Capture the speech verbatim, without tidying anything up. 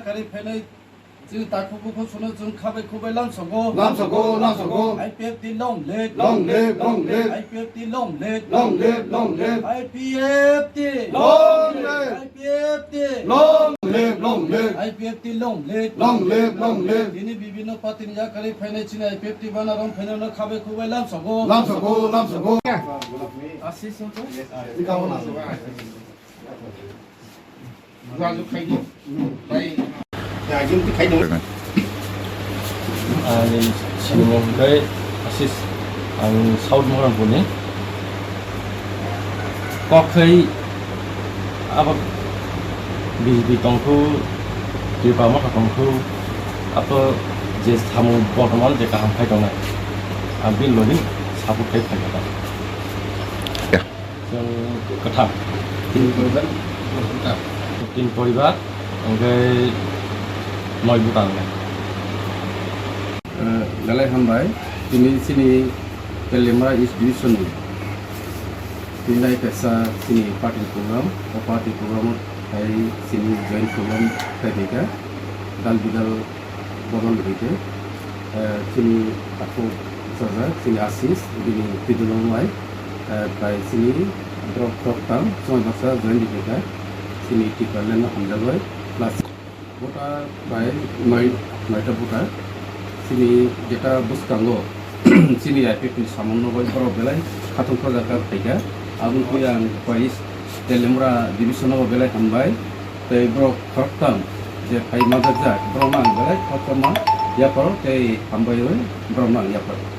Kari phainai chini takhuk bukhuk sono chwng khabai khubai lamsogo. Lamsogo, lamsogo. I P F T long live. Long live, long live. I P F T long live. Long live, long live. I P F T. Long live. I P F T. Long live, long live. I P F T long live. Long live, long live. Tini bibhinno party ni yakarwi phainai chini I P F T bana rom phainai no khabai khubai lamsogo. Lamsogo, lamsogo. Ashish. Ani sinimung hwnkhe Ashish, ang South Moranpurni. Kok khai abo B J P tongkhu, Tripura Motha tongkhu, abo je samung bortoman je kaham khai tongnai, ang bini logi support khai phaikha. Chwng kwthang. Tin poribar? Tin poribar, hwnkhe noi bwtang. Eh, belai hambai. Tini chini Teliamura East Division ni tinai kaisa chini party program, o party program o hai chini joint program khai phaikha. Dal bidal Bodol Rite, eh, chini takhuk bwsajak, chini Ashish, bini pidolo wngnai, eh, bai chini borok khoroktham, chwng baksa join rikha, chini Tipraland no hamjagwi, plus voter bai noi, noita voter, chini jeta bwskango, chini I P F ni samung no bai borok belai khatung khorjakha phaikha, aboni twi ang bai Teliamura division no belai hambai. Tei borok khoroktham je phai manjakjak, borokno ang belai khoroktham ma yaparo tei hambai rwi borokno ang yaparo.